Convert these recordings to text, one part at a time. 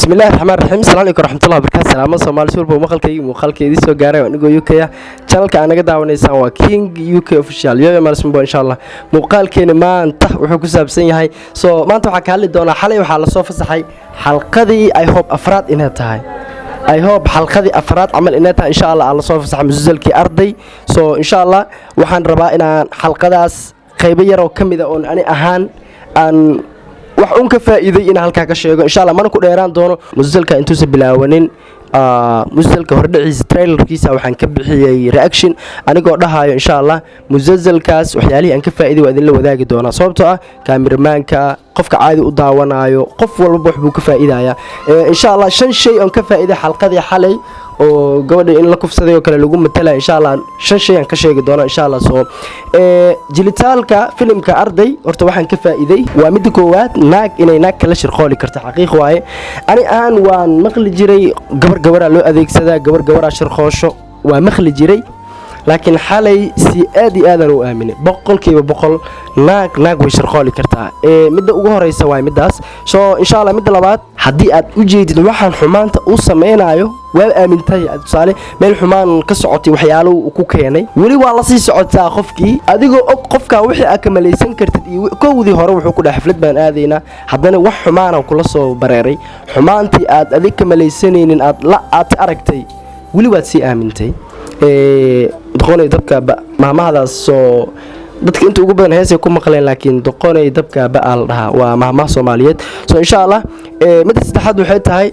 Bismillahi raxmaan raxiim. Asalaamu calaykum waraxmatullahi wabarakatu. Salaamo Soomaali sulba maqalkayga muuqaalkeedii soo gaaray. Anigoo UK ah, channelka aan naga daawanaysaan waa King UK Official yoyo maalsumbo. Insha Allah muuqaalkeeni maanta wuxuu ku saabsan yahay, so maanta waxaa ka hadli doonaa xalay waxaa lasoo fasaxay xalqadii, I hope afraad inay tahay, I hope xalqadii afraad camal inay tahay, insha Allah, aan lasoo fasaxay musalsalkii Arday. So insha Allah waxaan rabaa inaan xalqadaas qaybo yaroo ka mid a oon ani ahaan aan wax un ka faa'iiday inaan halkaa ka sheego, insha Allah. Mana ku dheeraan doono. Musalsalka intuusan bilaawanin, musalsalka hordhaciisa, trailerkiisa, waxaan ka bixiyey reaction anigoo dhahayo insha Allah musalsalkaas waxyaalihii aan ka faa'iiday waa idinla wadaagi doonaa, sababtoo ah kaamiramaanka, qofka caadi u daawanayo, qof walbaba wax buu ka faa'iidayaa. Insha Allah shan shay oon ka faa'iiday xalqadii xalay oo gabadha in la kufsaday oo kale lagu matalaya, insha Allah shan shay aan ka sheegi doono, insha Allah. Soo jilitaalka filimka Arday, horta waxaan ka faa'iiday waa midda koowaad: naag inay naag kala shirqooli karto. Xaqiiq waaye. Ani ahaan waan maqli jiray gabar gabaraa loo adeegsadaa, gabar gabaraa shirqoosho, waa maqli jiray, laakiin xalay si aad iyo aadaan u aaminay, 100% naag naag way shirqooli kartaa. Midda ugu horeysa waay middaas. So insha Allah midda labaad, haddii aad u jeedid waxaan xumaanta uu samaynayo, waa aamintay, tusaale meel xumaan ka socotay, waxyaalo ku keenay, weli waa lasii socotaa qofkii adigoo og qofkaa wixii aad ka malaysan kartid. Iyo kowdii hore wuxuu ku dhahay xaflad baan aadaynaa, haddana wax xumaana kula soo bareeray, xumaantii aad adig ka malaysanaynin aad la aad aragtay, weli waad sii aamintay. Doqonay dabka mahmahadaas soo dadka inta ugu badan heesay ku maqleen, laakiin doqonay dabka ba-aa la dhahaa, waa mahmaha Soomaaliyeed. So insha Allah midda saddexaad waxay tahay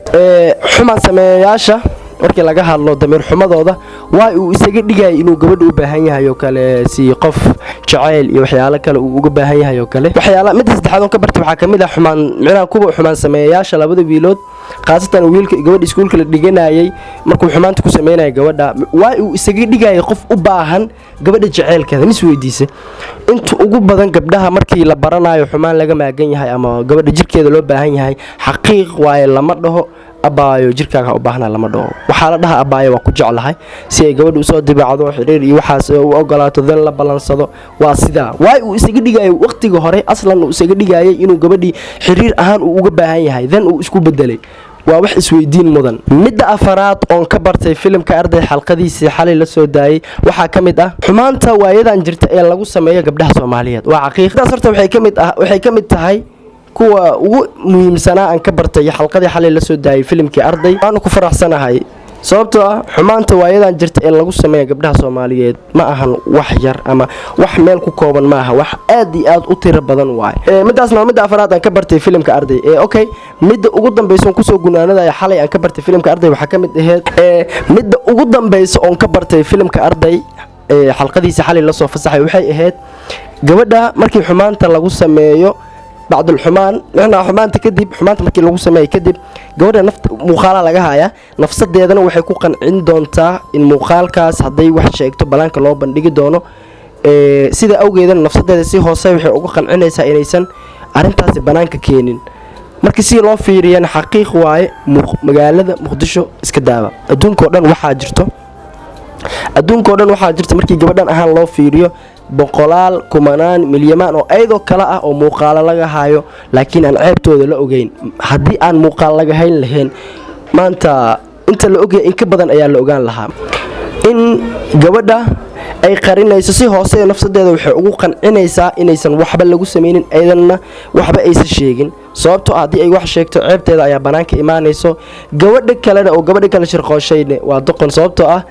xumaan sameeyayaasha markii laga hadlo damiir xumadooda, waa uu isaga dhigaya inuu gabadha u baahan yahay oo kale, si qof jacayl iyo waxyaalo kale uu uga baahan yahay oo kale. Waxyaala midda saddexaad oon ka bartay waxaa kamid ah xumaan, micnaha kuwa xumaan sameeyayaasha, labada wiilood, khaasatan wiilka gabadha iskuulka la dhiganayay, markuu xumaanta ku sameynaya gabadha, waa uu isaga dhigaya qof u baahan gabadha jaceylkeeda. Mis weydiisa, inta ugu badan gabdhaha markii la baranayo xumaan laga maagan yahay ama gabadha jirkeeda loo baahan yahay, xaqiiq waaye, lama dhaho "Abaayo, jirkaaga u baahna" lama dhaho. Waxaa la dhaha "Abaayo, waa ku jeclahay," si ay gabadha usoo dibaacdo, xiriir iyo waxaas u ogolaato, dan la ballansado. Waa sidaa. Waay uu isaga dhigayo waqtiga hore, aslan uu isaga dhigayay inuu gabadhii xiriir ahaan uu uga baahan yahay, dan uu isku bedelay, waa wax isweydiin mudan. Midda afaraad oon ka bartay filimka Arday xalqadiisii xalay la soo daayey waxaa ka mid ah xumaanta waayadan jirta ee lagu sameeyo gabdhaha Soomaaliyeed. Waa xaqiiqdaas. Horta waxay ka mid tahay kuwa ugu muhiimsanaa aan ka bartay xalqadii xalay la soo daayay filimkii Arday. Waanu ku faraxsanahay, sababtoo ah xumaanta waayadan jirta ee lagu sameeya gabdhaha Soomaaliyeed ma ahan wax yar ama wax meel ku kooban, ma aha, wax aad iyo aad u tiro badan waaye. Midaasna waa midda afaraad aan ka bartay filimka Arday. Okay, midda ugu dambeysa oon kusoo gunaanadaya xalay aan ka bartay filimka Arday waxaa ka mid aheyd, midda ugu dambeysa oon ka bartay filimka Arday xalqadiisa xalay lasoo fasaxay waxay ahayd gabadha markii xumaanta lagu sameeyo, bacdulxumaan, micnaa xumaanta kadib, xumaanta markii lagu sameeyay kadib, gabadha nafta muuqaalaa laga hayaa, nafsadeedana waxay ku qancin doontaa in muuqaalkaas hadday wax sheegto banaanka loo bandhigi doono. Sida awgeedana nafsadeeda si hoose waxay uga qancinaysaa inaysan arrintaasi banaanka keenin. Markii si loo fiiriyana, xaqiiq waaye, magaalada Muqdisho iska daaba, adduunka oo dhan waxaa jirto, adduunka oo dhan waxaa jirta, markii gabadhan ahaan loo fiiriyo, boqolaal, kumanaan, milyamaan oo ayadoo kale ah oo muuqaalo laga hayo, laakiin aan ceebtooda la ogeyn. Haddii aan muuqaal laga hayn lahayn, maanta inta la ogyahay in ka badan ayaa la ogaan lahaa. In gabadha ay qarinayso si hoose, nafsadeeda waxay ugu qancinaysaa inaysan waxba lagu samaynin, aydanna waxba aysan sheegin, sababtoo ah haddii ay wax sheegto ceebteeda ayaa bannaanka imaanayso. Gabadha kalena oo gabadha kale shirqooshayne waa doqon, sababtoo ah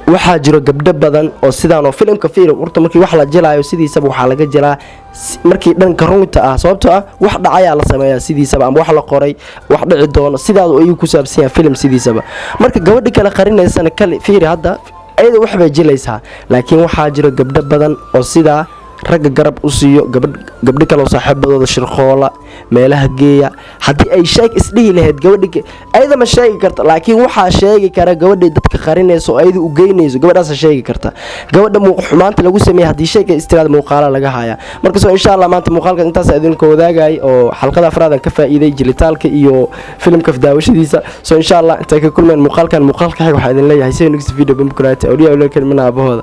waxaa jiro gabdho badan oo sidaan oo filimka fiir. Horta markii wax la jilaayo, sidiisaba waxaa laga jilaa markii dhanka runta ah, sababtoo ah wax dhacayaa la sameeyaa sidiisaba, ama wax la qoray, wax dhici doono, sidaas ayuu ku saabsan yahay filim sidiisaba. Marka gabadha kale qarinaysana kale fiiri, hadda ayada waxbay jilaysaa, laakiin waxaa jiro gabdho badan oo sidaa ragga garab u siiyo, gabdho kale oo saaxiibadooda shirqoola, meelaha geeya. Haddii ay sheeg isdhihi lahayd gabadhi, ayada ma sheegi karta, laakiin waxaa sheegi kara gabadhay dadka qarinayso oo ayada u geynayso, gabadhaasa sheegi karta. Gabadha xumaanta lagu sameeyay haddii sheega istiraad muuqaala laga haya. Marka soo insha Allah maanta muuqaalka intaas idinka wadaagay oo xalqada afraadan ka faa'iiday jilitaalka iyo filimka daawashadiisa. So insha Allah intay ka kulmeen muuqaalkan muuqaalka xig, waxaa idin leeyahay see next video. Bamkurate awliya ulaka min aabahooda.